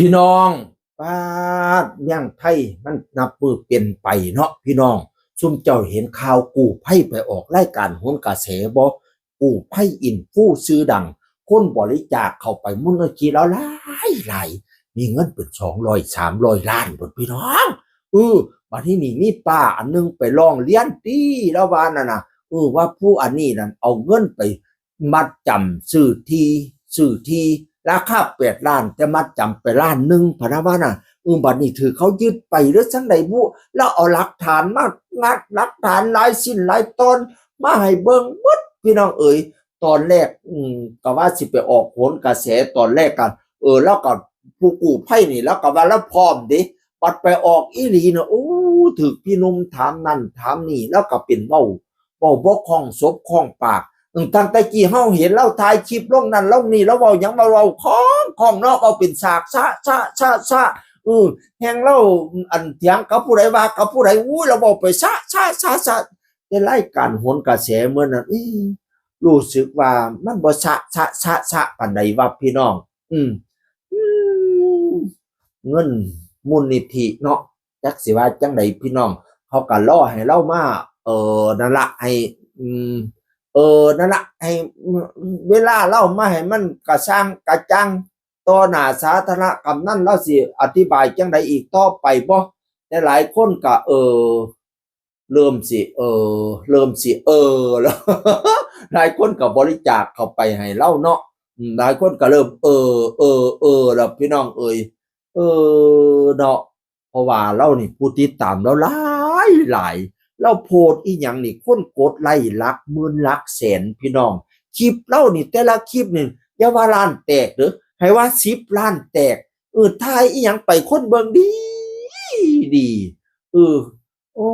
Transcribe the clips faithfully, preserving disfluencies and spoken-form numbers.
พี่น้อง ป๊าด เมืองไทยมันนับมื้อเปลี่ยนไปเนาะพี่น้อง ซุมเจ้าเห็นข่าวกู้ภัยไปออกรายการโหนกระแสบ่ กู้ภัยอินฟูชื่อดัง คนบริจาคเข้าไปมูลนิธิแล้วหลายหลาย มีเงินเป็นสองร้อย สามร้อยล้านพุ้นพี่น้อง เออ บัดนี้นี่มีป้าอันหนึงไปร้องเรียนติ ลาวว่านั่นน่ะ เออ ว่าผู้อันนี้นั่นเอาเงินไป มัดจำซื้อที่ ซื้อที่ราคาแปดล้าน แต่มัดจำไปล้านหนึ่งพะนะว่าน่ะ เออ บัดนี้ถือเขายึดไปหรือจั่งใดบุ แล้วเอาหลักฐานมางัดหลักฐานหลายชิ้นหลายตอนมาให้เบิ่งหมดพี่น้องเอ๋ย ตอนแรก อืม ก็ว่าสิไปออกโหนกระแสตอนแรกกัน เออ แล้วก็ผู้กู้ภัยนี่ แล้วก็ว่าแล้วพร้อมเด้ บัดไปออกอีหลีน่ะ โอ้ ถือพี่หนุ่มถามนั่นถามนี่ แล้วก็เป็นเว้า เว้าบ่คล่องศพคล่องปาก อืม ตั้งแต่กี้เฮาเห็นลาวถ่ายคลิปลงนั่นลงนี่ ลาวเว้าหยังมาเว้าคล่องคล่องเนาะ เว้าเป็นฉาก ซะ ซะ ซะ ซะ เออ แฮ่งลาว อันเถียงกับผู้ใดว่ากับผู้ใด อุ้ย ลาวเว้าไป ซะ ซะ ซะ ซะ ในรายการโหนกระแสเมื่อนั้น เอ๊ะ รู้สึกว่ามันบ่ ซะ ซะ ซะ ซะ ปานใดวะพี่น้อง อืม อืม เงินมูลนิธิเนาะ จักสิว่าจั่งใดพี่น้อง เขาก็รอให้ลาวมา เออ นั่นละ ให้ อืม เออ นั่นละ ให้เวลาลาวมาให้มันกระจ่างกระจ่างต่อหน้าสาธารณะ กำนันลาวสิอธิบายจั่งใดอีกต่อไปบ่ แต่หลายคนก็ เออ เริ่มสิ เออ เริ่มสิ เออ แล้ว หลายคนก็บริจาคเข้าไปให้ลาวเนาะ อืม หลายคนก็เริ่ม เออ เออ เออ แล้วพี่น้องเอ๋ย เออ เนาะ เพราะว่าลาวนี่ผู้ติดตามลาวหลายหลาย ลาวโพสต์อีหยังนี่คนกดไลค์หลักหมื่นหลักแสนพี่น้อง คลิปลาวนี่แต่ละคลิปนี่อย่าว่าล้านแตกเด้อ ให้ว่าสิบล้านแตก เออ ถ่ายอีหยังไปคนเบิ่งดี ดี เออ โอ้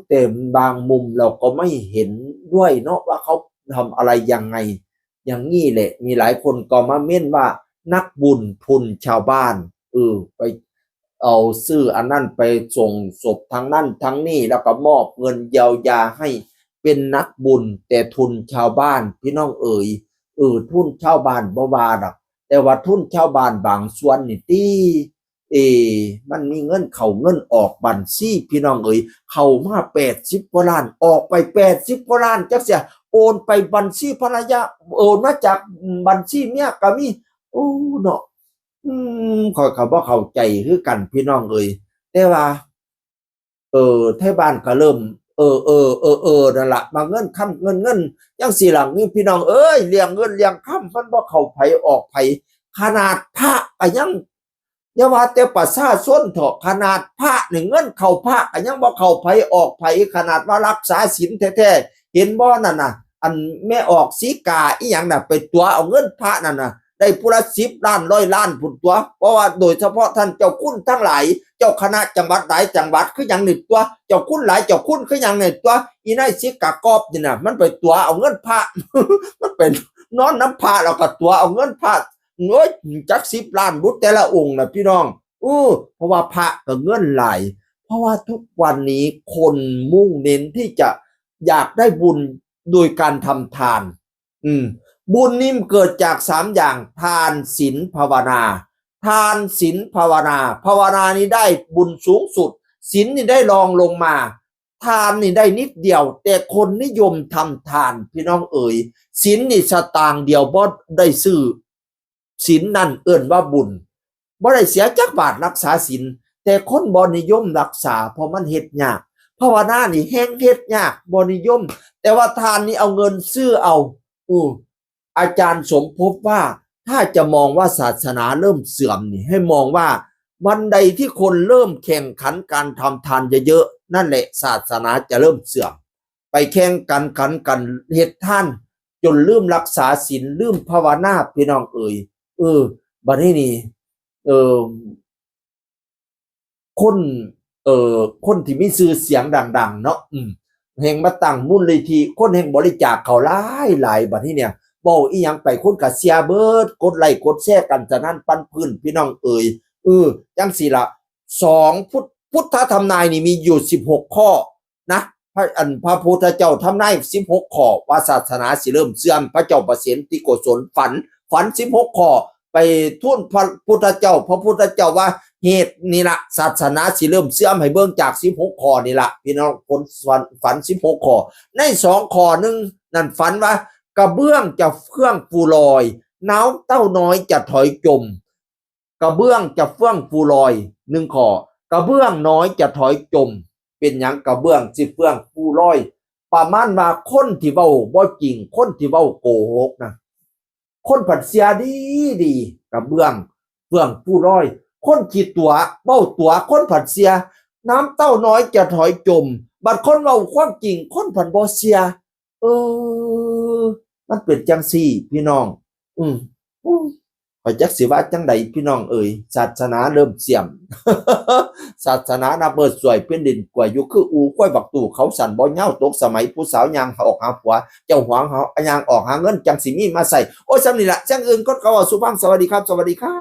แต่บางมุมเราก็ไม่เห็นด้วยเนาะว่าเขาทำอะไรยังไง อย่างนี้แหละ มีหลายคนก็มาเม้นว่านักบุญทุนชาวบ้าน เออ ไปเอาซื้ออันนั้นไปส่งศพทางนั้นทางนี้ แล้วก็มอบเงินเยียวยาให้เป็นนักบุญ แต่ทุนชาวบ้านพี่น้องเอ๋ย เออ ทุนชาวบ้านบ่ว่าดอก แต่ว่าทุนชาวบ้านบางส่วนนี่ติ เอ มันมีเงินเข้าเงินออกบัญชีพี่น้องเอ๋ย เข้ามาแปดสิบกว่าล้าน ออกไปแปดสิบกว่าล้าน จักเสียโอนไปบัญชีภรรยา โอนมาจากบัญชีเมียก็มี โอ้ เนาะ อืม ข้อยก็บ่เข้าใจคือกันพี่น้องเอ๋ย แต่ว่า เออ ไทบ้านก็เริ่ม เออ เออ เออ เออ นั่นละ มาเงินคำเงิน เงิน จังซี่ล่ะ นี่พี่น้องเอ้ย เรื่องเงินเรื่องคำมันบ่เข้าไผออกไผ ขนาดพระก็ยัง อย่าว่าแต่ประชาชนเถาะ ขนาดพระนี่เงินเข้าพระก็ยังบ่เข้าไผออกไผ ขนาดว่ารักษาศีลแท้ๆ เห็นบ่นั่นน่ะ อันแม่ออกสีกาอีหยังน่ะ ไปตั๋วเอาเงินพระนั่นน่ะ ได้ผู้ละสิบล้าน ร้อยล้านพุ้นตั๋ว เพราะว่าโดยเฉพาะท่านเจ้าคุณทั้งหลาย เจ้าคณะจังหวัดหลายจังหวัดคือหยังนี่ตั๋ว เจ้าคุณหลายเจ้าคุณคือหยังนี่ตั๋ว อีนายสีกากอบนี่น่ะ มันไปตั๋วเอาเงินพระ มันไปนอนนำพระแล้วก็ตั๋วเอาเงินพระ โอ้ย จักสิบล้านบุแต่ละองค์น่ะพี่น้อง เออ เพราะว่าพระก็เงินหลาย เพราะว่าทุกวันนี้คนมุ่งเน้นที่จะอยากได้บุญโดยการทำทาน อืม บุญนี่มันเกิดจากสามอย่าง ทาน ศีล ภาวนา ทาน ศีล ภาวนา ภาวนานี่ได้บุญสูงสุด ศีลนี่ได้รองลงมา ทานนี่ได้นิดเดียว แต่คนนิยมทำทาน พี่น้องเอ๋ย ศีลนี่สตางค์เดียวบ่ได้ซื้อ ศีลนั่นเอิ้นว่าบุญ บ่ได้เสียจักบาทรักษาศีล แต่คนบ่นิยมรักษา เพราะมันเฮ็ดยาก ภาวนานี่แฮ่งเฮ็ดยาก บ่นิยม แต่ว่าทานนี่เอาเงินซื้อเอา อู้ อาจารย์สมภพว่า ถ้าจะมองว่าศาสนาเริ่มเสื่อมนี่ ให้มองว่าวันใดที่คนเริ่มแข่งขันการทำทานเยอะๆ นั่นแหละศาสนาจะเริ่มเสื่อม ไปแข่งกันขันกันเฮ็ดทาน จนลืมรักษาศีล ลืมภาวนา พี่น้องเอ๋ย เออ บัดนี้นี่ เออ คน เอ่อ คนที่มีชื่อเสียงดังๆ เนาะ อืม แฮ่งมาตั้งมูลนิธิ คนแฮ่งบริจาคเข้าหลายๆ บัดนี้เนี่ย เว้าอีหยังไปคนก็เชื่อเบิด กดไลค์กดแชร์กันสนั่นปันพื้น พี่น้องเอ๋ย เออ จังซี่ล่ะ สอง พุทธ พุทธทำนายนี่มีอยู่สิบหกข้อนะ พระ อัน พระพุทธเจ้าทำนายสิบหกข้อ ว่าศาสนาสิเริ่มเสื่อม พระเจ้าประเสนที่โกศลฝัน ฝันสิบหกข้อ ไปทูลพระพุทธเจ้า พระพุทธเจ้าว่าเหตุนี่ละศาสนาสิเริ่มเสื่อมให้เบิ่งจากสิบหกข้อนี่ละพี่น้อง ผลฝัน ฝันสิบหกข้อ ในสองข้อหนึ่งนั่นฝันว่ากระเบื้องจะเฟื่องฟูลอย น้ำเต้าน้อยจะถอยจม กระเบื้องจะเฟื่องฟูลอย หนึ่งข้อ กระเบื้องน้อยจะถอยจม เป็นหยังกระเบื้องสิเฟื่องฟูลอย ประมาณว่าคนที่เว้าบ่จริง คนที่เว้าโกหกนะ คนผัดเสียดีดี กระเบื้องเฟื่องฟูลอย คนขี้ตั๋วเว้าตั๋ว คนผัดเสีย น้ำเต้าน้อยจะถอยจม บัดคนเว้าความจริง คนผัดบ่เสีย เออ มันเป็นจังซี่ พี่น้อง อืม อู้ ข้อยจักสิว่าจังใดพี่น้องเอ๋ย ศาสนาเริ่มเสื่อม ศาสนานับเมิดสวย เป็นดินกล้วยอยู่คืออู่ ควายบักตู่เขาสั่นบ่เหย้า ตกสมัยผู้สาวย่างออกหาผัว เจ้าหวงเขาย่างออกหาเงิน จังสิมีมาใส่ โอ้ย ส่ำนี่ละ จั่งอื่นคนเขาเอาสู่ฟัง สวัสดีครับ สวัสดีครับ